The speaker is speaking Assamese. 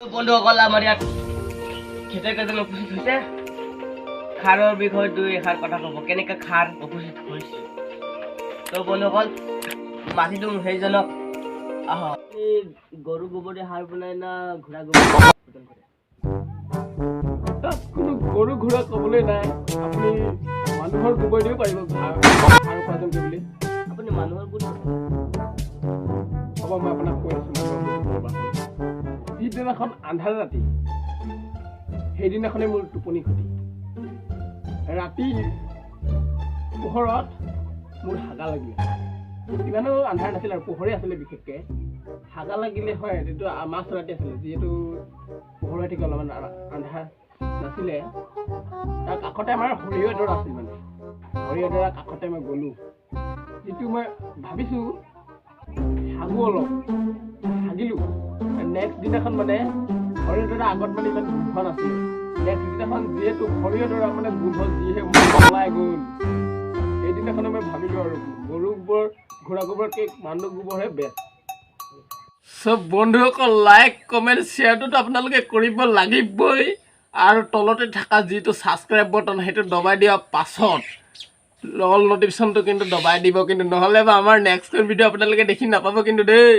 বন্ধুসকল, আমাৰ ইয়াত খেতিয়ক এজন উপস্থিত হৈছে। সাৰৰ বিষয়ে দুই এষাৰ কথা ক'ব, কেনেকৈ সাৰ উপস্থিত হৈছে। তো বন্ধুসকল, মাতি দিওঁ সেইজনক। আহক। এই গৰু গোবৰে সাৰ বনাই না ঘোঁৰা গোবৰ উৎপাদন কৰে? তাত কোনো গৰু ঘোঁৰা ক'বলৈ নাই। আপুনি মানুহৰ গোবৰ দিও পাৰিব সাৰ সাৰ উপাৰ্জন কৰিবলৈ। আপুনি মানুহৰ গোবৰ হ'ব, মই আপোনাক কৈ আছোঁ মানুহৰ গোবৰ ক'ৰ পৰা হ'ল। যিদিনাখন আন্ধাৰ ৰাতি, সেইদিনাখনে মোৰ টোপনি ক্ষতি। ৰাতি পোহৰত মোৰ হাগা লাগিলে। ইমানো আন্ধাৰ নাছিলে আৰু পোহৰে আছিলে। বিশেষকৈ হাগা লাগিলে হয়। যিটো মাজ ৰাতি আছিলে, যিহেতু পোহৰ হৈ থাকে, অলপমান আন্ধাৰ নাছিলে। তাৰ কাষতে আমাৰ সৰিয়হ এডৰা আছিল। মানে সৰিয়হ এডৰা কাষতে মই গ'লোঁ। যিটো মই ভাবিছোঁ হাগো অলপ, হাগিলোঁ। নেক্সট দিনাখন মানে সৰিয়হ আগত মানে ইমান গোন্ধ নাছিলে। নেক্সট দিনাখন যিহেতু সৰিয়হ মানে গোন্ধ যিহে ওলাই গ'ল, সেইদিনাখনে মই ভাবিলোঁ আৰু গৰু গোবৰ, ঘোঁৰা গোবৰতকৈ মানুহ গোবৰহে বেষ্ট। চব বন্ধুসকল, লাইক, কমেণ্ট, শ্বেয়াৰটোতো আপোনালোকে কৰিব লাগিবই আৰু তলতে থকা যিটো ছাবস্ক্ৰাইব বটন, সেইটো দবাই দিয়াৰ পাছত অল নটিফিকেশ্যনটো কিন্তু দবাই দিব কিন্তু, নহ'লে বা আমাৰ নেক্সট ভিডিঅ' আপোনালোকে দেখি নাপাব কিন্তু দেই।